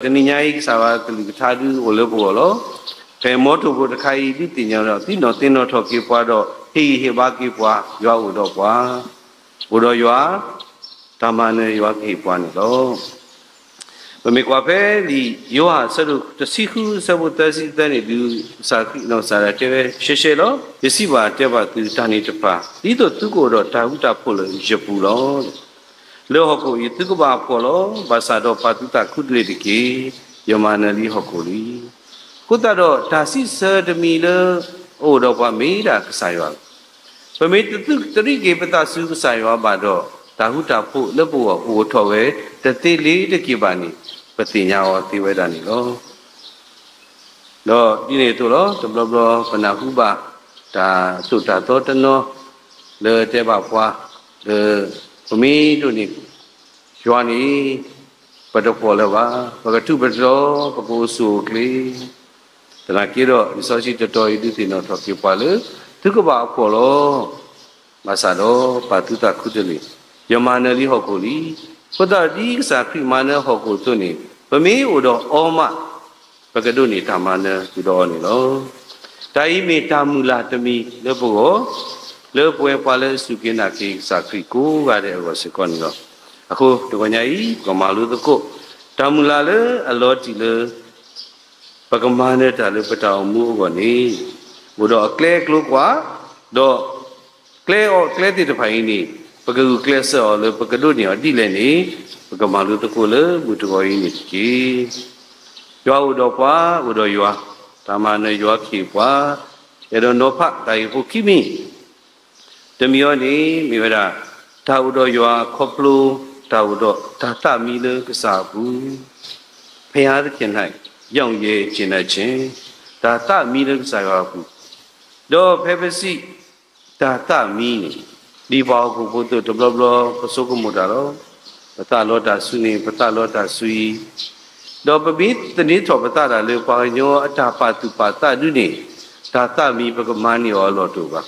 တနံၤညါအံၤ ကစၢ်ယွၤကလုၢ်ကထါဒုးအိၣ်လၢပဂီၢ်လီၤ. ဖဲမီထိၣ်ဖိတခါအံၤ ဒုးသ့ၣ်နီၣ်ထီၣ် သ့ၣ်နီၣ်သ့ၣ်နီၣ်ထီၣ်က့ၤပှၤဒီး ဟ့ၣ်ဂံၢ်ဟ့ၣ်ဘါက့ၤပှၤ, ယွၤအိၣ်ဒီးပှၤ, အိၣ်ဒီးယွၤ, တၢ်မၤနၢၤယွၤကဟ့ၣ်ပှၤန့ၣ်လီၤ. ပမ့ၢ်ကွၢ်ဖဲလံာ်ယိၤဟၣ်အဆၢဒိၣ်တဆံဃု အဆၢဖိသၢဆံသၢန့ၣ်ဒုး ကစၢ်ခရံာ်နီၢ်ကစၢ်ဒၣ်တဲဝဲ ရှဲရှဲလီၤ. ယစံးဘၣ်တဲဘၣ်သုတၢ်န့ၣ်တဖၣ် ဒ်သိးသုကအိၣ်ဒီးတၢ်ဃူတၢ်ဖိးလၢယပူၤလီၤ. လၢဟီၣ်ခိၣ်အံၤ သုကဘၣ်အဖှီၣ်လီၤ. ဘၣ်ဆၣ်ဒီးပာ်သုသးခူတလ့ၢ်တက့ၢ်. ယမၤနၢၤလံဟီၣ်ခိၣ်လံ. အဃိသတးဒီး တၢ်စံးဆၢတမံၤလၢအအိၣ်ဒီးပှၤမ့ၢ်ဒၣ်ကစၢ်ယွၤလီၤ. ပမ့ၢ်တသုးတရံးက့ၤပသးဆူကစၢ်ယွၤဘၣ်ဒီး တၢ်ဃူတၢ်ဖိးလၢပဂီၢ်အိၣ်ထီၣ်ဝဲ တသ့လ့ၤတက့ၤဘၣ်န့ၣ် ပသ့ၣ်ညါအီၤသ့ဝဲဒၣ်န့ၣ်လီၤ. ဒီးဒ်န့ၣ်အသိးလီၤ. တဘျီဘျီပနၢ်ဟူဘၣ် တၢ်သိၣ်တၢ်သီတနီၤ လၢတဲဘၣ်ပှၤ လၢ ပမ့ၢ်ဒိးန့ၢ် ယွၤန့ၣ် ပတဖှီၣ်လၢၤဘၣ်. ပကထူးပတီၤ ပကအိၣ်ဆူၣ်အိၣ်ချ့. သနာ်က့ဒီး လံာ်စီဆှံတတီၤအံၤ ဒုးသ့ၣ်နီၣ်ထီၣ်က့ၤပှၤလၢ သုကဘၣ်အဖှီၣ်လီၤ. ဘၣ်ဆၣ်ဒီးပာ်သုသးခူတလ့ၢ်. ယမၤနၢၤလံဟီၣ်ခိၣ်လံ. အဃိသတးဒီး ဒ်ကစၢ်ခရံာ်မၤနၢၤဟီၣ်ခိၣ်အသိးန့ၣ် ပမ့ၢ်အိၣ်ဒီးအီမး ပကဒိးန့ၢ်တၢ်မၤနၢၤဃုာ်ဒီးအီၤန့ၣ်လီၤ. တၢ်အံၤမ့ၢ်တၢ်မုၢ်လၢ်တမံၤလၢပဂီၢ်, လၢပဝဲပှၤလၢအစူၢ်က့ၤနာ်က့ၤကစၢ်ခရံာ်ကိးဂၤဒဲးအဂီၢ်စ့ၢ်ကီးန့ၣ်လီၤ. အဃိတဂီၤညါအံၤ ပကမၤလိသကိး တၢ်မုၢ်လၢ်လၢအလီၤတံၢ်လၢ ပကမၤနၢၤတၢ်လၢပတၢ်အိၣ်မူအဂီၢ်န့ၣ် အိၣ်ဒီးအကျဲအကျိၤကွၢ်, ဒီး ကျဲအီၣ်ကျဲသ့ၣ်တဖၣ်အံၤန့ၣ် ပကဂုာ်ကျဲးစၢးအီၤလၢပကဒိးန့ၢ်အီၤဒ်လဲၣ်န့ၣ် ပကမၤလိသကိးလၢမုၢ်တဂီၤအံၤန့ၣ်တက့ၢ်. ယွၤအိၣ်ဒီးပှၤ, အိၣ်ဒီးယွၤ, တၢ်မၤနၢၤယွၤကဟ့ၣ်ပှၤ, အဲၣ်ဒိးနီၤဖးတၢ်ဂ့ၢ်ဖိခံမံၤ, တမံၤအံၤန့ၣ် မ့ၢ်ဝဲဒၣ် တၢ်အိၣ်ဒီးယွၤခီဖျိ တၢ်အိၣ်ဒီးတၢ်သးမံလၢကစၢ်အပူၤ, ဖဲသခ့ၣ်န့ၣ် ယီၣ်ယဲၢ်က့ၤနၢ်ဆ့ၣ်, တၢ်သးမံလၢကစၢ်ယွၤအပူၤ, ဒီးဖဲပစံး တၢ်သးမံန့ၣ် ဒ်ပှၤဟီၣ်ခိၣ်ဖိအသိးတဘျီဘျီ ပဆိကမိၣ်တၢ်လီၤ. ပသးလီတၢ်ဆူန့ၣ် ပသးလီတၢ်ဆူအံၤ, ဒီးပမ့ၢ်သန့ၤထီၣ်ပသးတၢ်လၢပှၤကညီအတၢ်ပာ်သူၣ်ပာ်သးဒုန့ၣ် တၢ်သးမံပကမၤန့ၢ်အီၤအလီၢ်တအိၣ်ဘၣ်.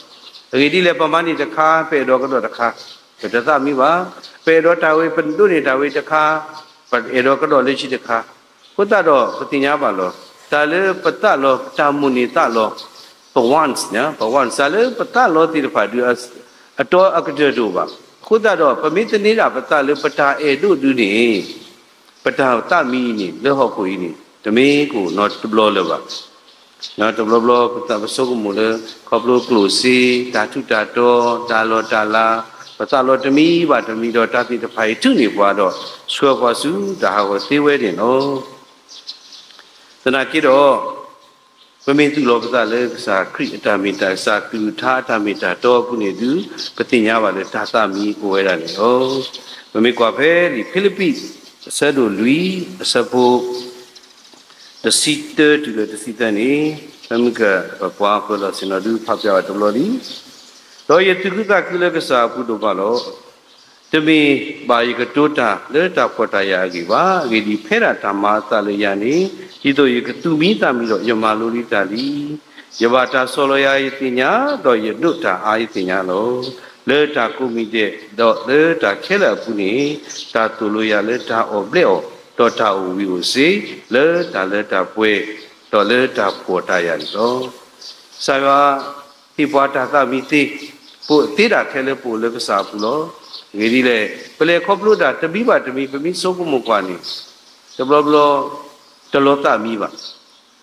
အဂ့ၢ်ဒ်လဲၣ် ပမၤန့ၢ်တခါ ပအဲၣ်ဒိးကဒီးတခါ, ပတသးမံဘၣ်. ပအဲၣ်ဒိးတၢ်ဝဲ ပဒိးန့ၢ်တၢ်ဝဲတခါ, ပအဲၣ်ဒိးကဒီးလၢခံတခါ. အဃိသတးဒီး ပသ့ၣ်ညါဘၣ်လီၤ. တၢ်လၢပသးလီ တၢ်မိၣ်န့ၢ်သးလီ ပ wants န့ၣ် ပ wants တၢ်လၢပသးလီသ့ၣ်တဖၣ်ဒုး အတီအကတၢၢ်တအိၣ်ဘၣ်. အဃိသတးဒီး ပမ့ၢ်သန့ၤဒၣ်ပသးလၢပတၢ်အဲၣ်ဒိးဒုန့ၣ် ပတၢ်သးမံအံၤန့ၣ် လၢဟီၣ်ခိၣ်အံၤန့ၣ် တမ့ၢ်ကအိၣ်နီတဘျီလၢၤဘၣ်. တဘျီဘျီ ပသးပဆိကမိၣ်လၢ ခီဖျိကျိၣ်စ့, တၢ်ထူးတၢ်တီၤ, တၢ်လီၢ်တၢ်လၤ, ပသးလီတမံၤဘၣ်တမံၤဒီး တၢ်သ့ၣ်တဖၣ်အံၤထုးန့ၢ်ပှၤဒီး ဆှၢပှၤဆူတၢ်ဟးဂီၤသ့ဝဲန့ၣ်လီၤ. သနာ်က့ဒီး ပမ့ၢ်သူၣ်လီၤပသးလၢကစၢ်ခရံာ်အတၢ်မ့ၢ်တၢ် ကစၢ်ကလုၢ်ကထါအတၢ်မ့ၢ်တၢ်တီအပူၤန့ၣ်ဒုး ပသ့ၣ်ညါဘၣ်လၢတၢ်သးမံအိၣ်ဝဲဒၣ်န့ၣ်လီၤ. ပမ့ၢ်ကွၢ်ဖဲလံာ်ဖံလံးပံး အဆၢဒိၣ်လွံၢ် အဆၢဖိ တဆံတၢတုၤလၢတဆံသၢန့ၣ် ဖဲမုၢ်ကပပှၤပၢၤလီၢ်ဆ့ၣ်နီၤဒုးဖးပျၢ်ဘၣ်တဘျီလံ. ဒီးယသူၣ်ခုသးခုလၢကစၢ်အပူၤဒိၣ်မးလီၤ. တမ့ၢ်ဘၣ်ယကတိၤတၢ်လၢတၢ်ဖှီၣ်တၢ်ယာ်အဂ့ၢ်ဘၣ်. အဂ့ၢ်ဒ်အံၤ, ဖဲဒၣ်တၢ်မၤအသးလၢယၤန့ၣ် ဒ်သိးယကသူၣ်မံသးမံဒီး ယမၤလိလံတၢ်လံ. ယဘၣ်တၢ်ဆီၣ်လီၤယၤယသ့ၣ်ညါ, ဒီးယဒိးတၢ်အါယသ့ၣ်ညါလီၤ. လၢတၢ်ကိးမံၤဒဲး, ဒီးလၢတၢ်ခဲလၢာ်အပူၤန့ၣ်, တၢ်သိၣ်လိယၤလၢတၢ်အီၣ်ဘျဲၣ်အီၣ်, ဒီးတၢ်အိၣ်ဝံၤအိၣ်စ့, လၢတၢ်လၢတၢ်ပှဲၤ, ဒီးလၢတၢ်ဖှီၣ်တၢ်ယာ်န့ၣ်လီၤ. ကစၢ်ယွၤ ဟ့ၣ်ပှၤတၢ်သးမံသ့, ပသ့ဒၣ်ထဲလၢပအိၣ်လၢကစၢ်အပူၤလီၤ. အဂ့ၢ်ဒ်လဲၣ်, ပလဲၤခီဖျိတၢ်တမံၤဘၣ်တမံၤ ပမ့ၢ်ဆိကမိၣ်ကွၢ်န့ၣ်, တဘျီဘျီ တလီၤသးမံဘၣ်.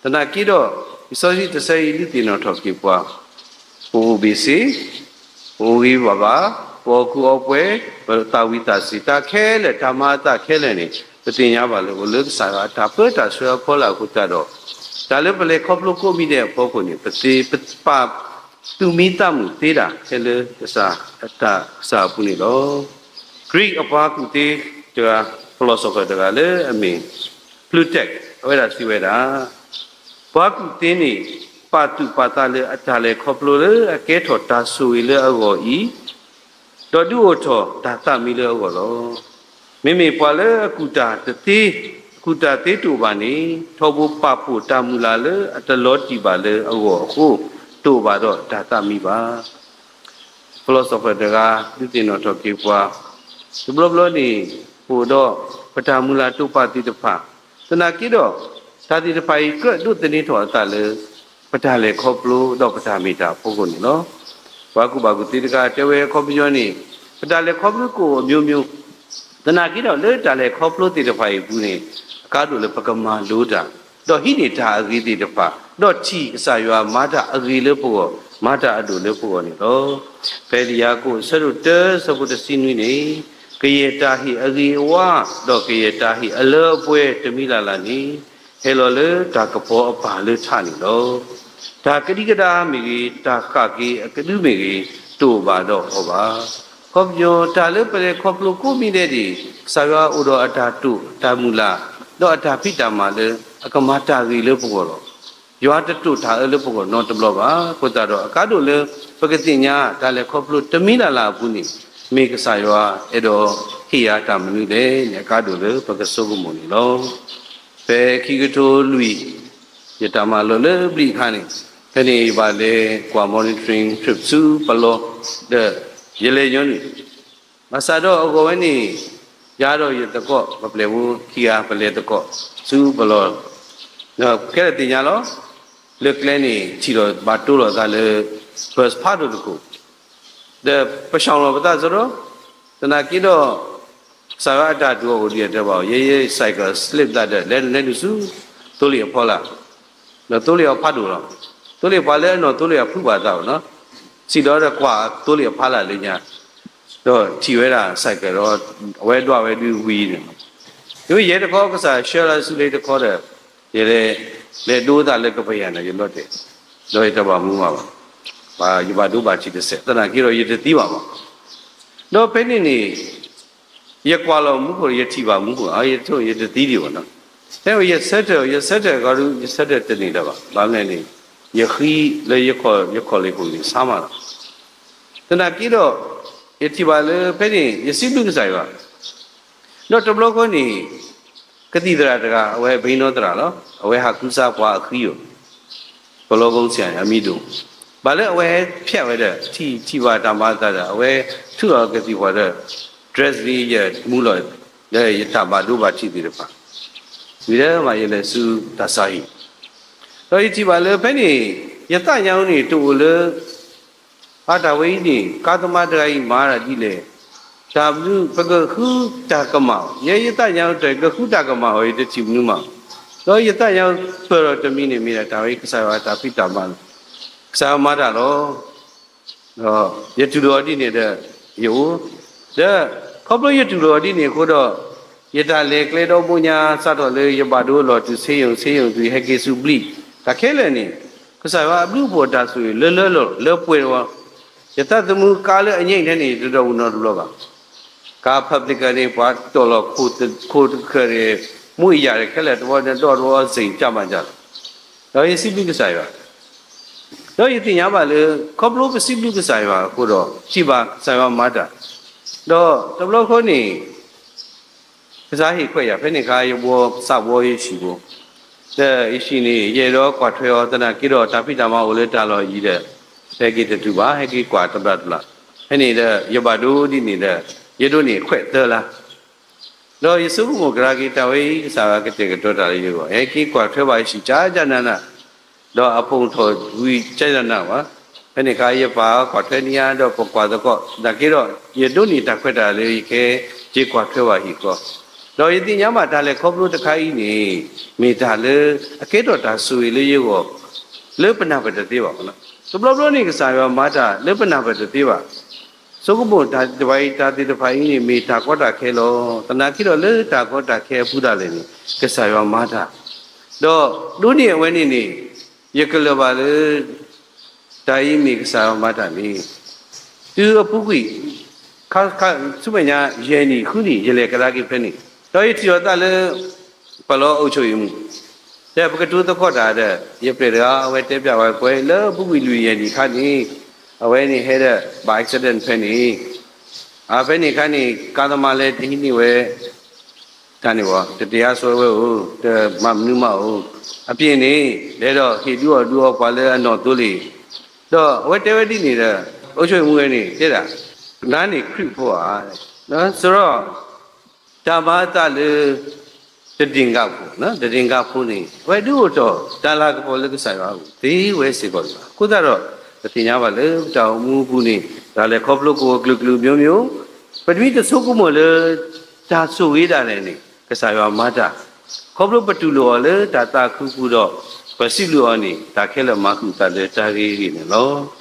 သနာ်က့ဒီး လံာ်စီဆှံတဆၢအံၤ ဒုးသ့ၣ်နီၣ်ထီၣ်က့ၤပှၤ, ပအိၣ်ဘ့ၣ်ဆ့, ပအိၣ်ဂ့ၤဘၣ်ဘၣ်, ပအီၣ်ကူအီပှဲၤ, ပသးဝံၣ်သးစ့ၤ တၢ်ခဲလၢာ် တၢ်မၤအသးခဲလၢာ်န့ၣ် ပသ့ၣ်ညါဘၣ်လၢ အိၣ်လၢကစၢ်ယွၤအတၢ်ပၢတၢ်ဆှၢအဖီလာ်အဃိသတးဒီး, တၢ်လၢပလဲၤခီဖျိကိးမံၤဒဲးအဖီခိၣ်န့ၣ် ပသ့ ပပာ်သူၣ်မံသးမုာ်သ့ဒၣ်ထဲလၢကစၢ်အတၢ်ကစၢ်အပူၤန့ၣ်လီၤ. Greek အပှၤကူၣ်သ့တဂၤ, philosopher တဂၤလၢအမ့ၢ် Plutarch အဝဲဒၣ်စံးဝဲဒၣ်, ပှၤကူၣ်သ့န့ၣ် ပာ်သူၣ်ပာ်သးလၢအတၢ်လဲၤခီဖျိလၢအကဲထီၣ်တၢ်ဆိၣ်ဂ့ၤလၢအဂီၢ်အံၤ, ဒီးဒုးအိၣ်ထီၣ်တၢ်သးမံလၢအဂီၢ်လီၤ. မ့မ့ၢ်ပှၤလၢအကူၣ်တၢ်တသ့, အကူၣ်တၢ်သ့တအိၣ်ဘၣ်န့ၣ်, ထီဘိပာ်ဖှိၣ်တၢ်မုၢ်လၢ်လၢအတလီၤတံၢ်ဘၣ်လၢအဂီၢ်အဃိ, တအိၣ်ဘၣ်ဒီးတၢ်သးမံဘၣ်. philosopher တဂၤ ဒုးသ့ၣ်နီၣ်ထီၣ်က့ၤပှၤ, တဘျီဘျီန့ၣ် ပအိၣ်ဒီးပတၢ်မုၢ်လၢ်တိာ်ပာ်သ့ၣ်တဖၣ်, သနာ်က့ဒီး တၢ်သ့ၣ်တဖၣ်အံၤ ကြၢးဒိးသန့ၤထီၣ်အသးလၢ ပတၢ်လဲၤခီဖျိဒီးပတၢ်မ့ၢ်တၢ်အဖီခိၣ်န့ၣ်လီၤ. ပှၤကူၣ်ဘၣ်ကူၣ်သ့တဂၤတဲဝဲ အခီပညီန့ၣ် ပတၢ်လဲၤခီဖျိကအိၣ်အမျိုးမျိုး သနာ်က့ဒီးလၢတၢ်လဲၤခီဖျိသ့ၣ်တဖၣ်အံၤအပူၤန့ၣ် အကါဒိၣ်လၢပကမၤလိတၢ် ဒီးဟံးန့ၢ်တၢ်အဂ့ၤသ့ၣ်တဖၣ် ဒီးထံၣ်ကစၢ်ယွၤမၤတၢ်အဂ့ၤလၢပဂီၢ် မၤတၢ်အဒိၣ်လၢပဂီၢ်န့ၣ်လီၤ. ဖဲလံာ်ယၤကိာ်အဆၢဒိၣ်တၢ ဆၢဖိတဆံနွံန့ၣ် ကယဲၢ်တၢ်ဟ့ၣ်အဂ့ၤအဝါ ဒီးကယဲၢ်တၢ်ဟ့ၣ်အလၢအပှဲၤတမံၤလၢ်လၢ်န့ၣ် ဟဲလီၤလၢတၢ်ကပီၤအပၢ်လၢထးန့ၣ်လီၤ. တၢ်ကဒံကဒါမ့ၢ်ဂ့ၤ, တၢ်ဃၣ်က့ၤအကဒုမ့ၢ်ဂ့ၤ, တအိၣ်ဘၣ်ဒီးအီၤဘၣ်. အခီပညီ တၢ်လၢပလဲၤခီဖျိကိးမံၤဒဲးန့ၣ် ကစၢ်ယွၤအိၣ်ဒီးအတၢ်တိာ်တၢ်မုၢ်လၢ် ဒီးအတၢ်ဖံးတၢ်မၤလၢ အကမၤတၢ်ဂ့ၤလၢပဂီၢ်လီၤ. ယွၤတတိာ်တၢ်အၢလၢပဂီၢ်နီတဘျီဘၣ်. အဃိသတးဒီး အကါဒိၣ်လၢ ပကသ့ၣ်ညါတၢ်လဲၤခီဖျိတမံၤလၢ်လၢ်အပူၤန့ၣ် မ့ၢ်ကစၢ်ယွၤအဲၣ်ဒိးဟ့ၣ်ယၤတၢ်မနုၤလဲၣ်န့ၣ် အကါဒိၣ်လၢပကဆိကမိၣ်န့ၣ်လီၤ. ဖဲခံကထိလွံၢ် ယတၢ်မၤလိလၢဘျံးအခါန့ၣ် ဖဲန့ၣ်ယဘၣ်လဲၤကွၢ် monitoring trip ဆူပလီၢ် ဒီးယလဲၤညီနုၢ် ဘၣ်ဆၣ်ဒီးအဂီၢ်ဝဲန့ၣ် ယၤဒီးယသကိး ပပျဲၢ်ဖိခံဂၤ ပလဲၤသကိး ဆူပလီၢ် ဒီးခဲလၢာ်သ့ၣ်ညါလီၤ. လၢကျဲန့ၣ် ထံၣ်လီၤဘၣ်တိၢ်လီၤသးလၢ bus ဖးဒိၣ်တခိၣ် ဒီးပဆှီလီၤပသးစရီ သနာ်က့ဒီး ကစၢ်ယွၤအတၢ်ဒုးအီၤအိၣ်ဒံးအတၢ်ဘၣ်အီၤ ယဲယဲ cycle slip သးဒီး လဲၤနုာ်လဲၤနုာ်ဆူ သိလ့ၣ်အဖီလာ် ဒီးသိလ့ၣ်အီၤဖးဒိၣ်လီၤ. သိလ့ၣ်ပှၤလၢအနီၢ်သိလ့ၣ်အဖုဘၣ်သးဘၣ်နီၤ စံးဒီးဒီးကွၢ်သိလ့ၣ်အဖီလာ်လၢညါ ဒီးထံၣ်ဝဲဒၣ် cycle ဒီး အဝဲဒွးဝဲဒုးဝံၤန့ၣ် ယဝဲယဲတခီကစၢ်ဆှၢလၢစုလၢတခီဒီး ယလဲၤ လဲၤဒိသးလၢကပယၤန့ၣ် ယလီၤတဲာ် ဒီးယတဘၣ်မူဘၣ်ဘၣ် ယဘၣ်ဒိဘၣ်ထံးတစဲး သနာ်က့ဒီးယတသံဘၣ်ဘၣ် ဒီးဖဲန့ၣ်န့ၣ် ယကွၢ်လီၤမူခိၣ် ယထံၣ်ဘၣ်မူခိၣ် ယတသံဒံးဘၣ်နီၤ ဖဲယဆၢထၢၣ် ယဆၢထၢၣ်ကီဒု ယဆၢထၢၣ်တန့ၢ်လၢၤဘၣ် ဘၣ်မနုၤလဲၣ်န့ၣ် ယဃံလၢယခီၣ်လ့ၢ်ခိၣ်န့ၣ် ဆါမးလီၤ သနာ်က့ဒီး ယထံၣ်ဘၣ်လၢဖဲန့ၣ် ယစံးဘျုးကစၢ်ယွၤ ဒီးတဘျီဃီန့ၣ် ကသံၣ်သရၣ်တဂၤ အဝဲဘံနီသရၣ်လီၤ အဝဲဟးဃုစါပှၤအဃံဧိၤ ပလီၢ်ကီၢ်စဲၣ်န့ၣ် အမံၤဒိၣ် ဘၣ်လၢအဝဲဟဲဖျဲးဝဲဒီး ထံၣ်ထံၣ်ဘၣ်တၢ်မၤအသးဒီး အဝဲထုးလီၤကသံၣ်ပှၤဒီး dress လံယမူလီၤ လၢယတၢ်ဘၣ်ဒိဘၣ်ထံးသ့ၣ်တဖၣ် ဝံၤဒီးမးယလဲၤဆူတၢ်ဆါဟံၣ် ဒီးယထံၣ်ဘၣ်လၢဖဲန့ၣ် ယသးညါအူန့ၣ် တအိၣ်လၢ အတၢ်ဝဲအံၤန့ၣ် ကါသမါတဂၤအံၤမၤတၢ်ဒ်လဲၣ်, တၢ်မနုၤ ပကဃုတၢ်ကမၣ်အီၤ, ယဲယသးညါအူတၢ် ကဃုတၢ်ကမၣ်အီၤ ယတထံၣ်မနုၤမး, ဒီးယသးညါအူပၢၢ်ထီၣ်တမံၤန့ၣ် မ့ၢ်ဒၣ်တၢ်ဝဲအံၤ ကစၢ်ယွၤတၢ်ဖံးတၢ်မၤလီၤ, ကစၢ်ယွၤမၤတၢ်လီၤ. ဒီးယတူၢ်လိာ်အီၤဒ်န့ၣ်ဒီး ယအိၣ်, ဒီးခီဖျိယတူၢ်လိာ်အီၤဒ်န့ၣ်အဃိဒီး ယတၢ်လဲၤကျဲဒီဘိညါ စးထီၣ်လၢယဘၣ်ဒိလီၤတုၤ ဆေးရုံ ဆေးရုံ တုၤဟဲက့ၤဆူဘျံး တၢ်ခဲလၢာ်န့ၣ် ကစၢ်ယွၤအဘျုးအဖှိၣ်အတၢ်ဆိၣ်ဂ့ၤလၢလၢလီၤ လၢပှဲၤဝဲ, ယသးသမူကါလၢအညါအံၤထဲန့ၣ် ယတဒိးအိၣ်နီတဘျီဘၣ်. ကါ public န့ၣ် ပှၤတီၢ်လီၤခိၣ်တခၢၣ်န့ၣ် မူအယၣ်တခဲလၢာ် တဝီဒီးတဝီစ့ၢ်ကီးမးဒ်လီၤ. ဒီးယစံးဘျုးကစၢ်ယွၤ, ဒီးယသ့ၣ်ညါဘၣ်လၢ ခီဖျိပစံးဘျုးကစၢ်ယွၤအဃိဒီး ထံၣ်ဘၣ်ကစၢ်ယွၤမၤတၢ်, ဒီးတဘျီဃီန့ၣ် ကစၢ်ဟ့ၣ်ခွဲးယာ် ဖဲန့ၣ်အခါ ယဘှီစးဘှီယဟံၣ်ဖိ, ဒီးယဟံၣ်န့ၣ် ယအဲၣ်ဒိးကွၢ်ထွဲအီၤသနာ်က့ဒီး တၢ်ဖံးတၢ်မၤအိၣ်လၢတၢ်လီၢ်အယံၤဒီး ဟဲက့ၤတတုၤဘၣ် ဟဲက့ၤကွၢ်တဘျီတဘျီ, ဖဲန့ၣ်ဒီး ယဘၣ်ဒိဒ်န့ၣ်ဒီး ယဒိးန့ၢ်ခွဲးသၢလါ ဒီးယဆိကမိၣ်ကဒါက့ၤ တၢ်ဝဲအံၤ ကစၢ်ယွၤကတဲာ်ကတီၤတၢ်လၢယဂီၢ်, ဟဲက့ၤကွၢ်ထွဲဘၣ်ယဟံၣ်ကၠးကၠးနးနး, ဒီးအဖိမုၣ်ထီၣ်ဝံၤကၠးကၠးနးနးဘၣ်, ဖဲန့ၣ်အခါ ယပၢ်ကွၢ်ထွဲန့ၢ်ယၤဒီး ပကွၢ်သကိး, သနာ်က့ဒီး ယဒိးန့ၢ်တၢ်ခွဲးတၢ်ယာ်လၢယကဟဲက့ၤကွၢ်ထွဲဘၣ်ဟံၣ်ဃီ, ဒီးယသ့ၣ်ညါဘၣ်တၢ်လဲၤခီဖျိတခါအံၤန့ၣ် မ့ၢ်တၢ်လၢအကဲထီၣ်တၢ်ဆိၣ်ဂ့ၤလၢယဂီၢ် လၢပနၢ်ပၢၢ်တသ့ဘၣ်. တဘျီဘျီန့ၣ် ကစၢ်ယွၤမၤတၢ်လၢပနၢ်ပၢၢ်တသ့ဘၣ်. ဆိကမိၣ်တၢ်တဘၣ်အံၤ တၢ်သ့ၣ်တဖၣ်အံၤန့ၣ် မ့ၢ်တၢ်ကီတၢ်ခဲလီၤ. သနာ်က့ဒီးလၢတၢ်ကီတၢ်ခဲအပူၤဒၣ်လဲာ်န့ၣ် ကစၢ်ယွၤမၤတၢ်, ဒီးဒိးန့ၢ်အဝဲန့ၣ်န့ၣ် ယကလၢၤဘၣ်လၢ တၢ်အံၤမ့ၢ်ကစၢ်ယွၤမၤတၢ်န့ၣ် တုၤအပူၤကွံာ် ခါ ခါ ဆူမဲာ်ညါ ယဲၢ်နံၣ်ဃုနံၣ် ယလဲၤကဒါက့ၤဖဲန့ၣ် ဒီးယထံၣ်အီၤသးလၢ ပလီၢ်အုပ်ချုပ်ရေးမှူး ဒီးပကတိၤသကိးတၢ်ဒီး ယပျဲၢ်တဂၤ အဝဲတဲပျးဝဲ ကွဲးလၢအပူၤကွံာ်လွံၢ်ယဲၢ်နံၣ်ခါန့ၣ် အဝဲန့ၣ်ဟဲဒီး ဘၣ် accident ဖဲန့ၣ် အဖဲန့ၣ်အခါန့ၣ် ကါသမားလဲၤတဟံးန့ၢ်ဝဲ တၢ်န့ၣ်ဝဲ တတရားစွဲဝဲဧိၤ တမၤမနုၤမးဧိၤ အပြင်န့ၣ် လဲၤဒီးဟ့ၣ်ဒုးအီၣ်ဒုးအီပှၤလၢအနီၢ်သိလ့ၣ်, ဒီးအဝဲတဲဝဲဒ်န့ၣ်ဒီး အုပ်ချုပ်ရေးမှူး ဝဲန့ၣ် တဲဒၣ် နၤန့ၣ်ခရံာ်ဖိဧါ, စရီ တၢ်မၤအသးလၢ တဒ့ၣ်ကၣ်ဖိ, တဒ့ၣ်ကၣ်ဖိန့ၣ် အဝဲဒုးအိၣ်ထီၣ်တၢ်လၤကပီၤလၢကစၢ်ယွၤအအိၣ်သ့ဝဲစ့ၢ်ကီးလီၤ. အဃိသတးဒီး ပသ့ၣ်ညါဘၣ်လၢပတၢ်အိၣ်မူအပူၤန့ၣ် တၢ်လဲၤခီဖျိကအိၣ်ကျၢၤကျၢၤမျိုးမျိုး, ပတမ့ၢ်တဆိကမိၣ်လၢ တၢ်ဆိၣ်ဂ့ၤဒၣ်လဲာ်န့ၣ် ကစၢ်ယွၤမၤတၢ်, ခီဖျိပတူၢ်လိာ်အီၤလၢတၢ်သးခုပူၤဒီး ပစံးဘျုးအီၤန့ၣ် တၢ်ခဲလၢာ်မၤဃုာ်သးလၢတၢ်ဂ့ၤဂ့ၤန့ၣ်လီၤ.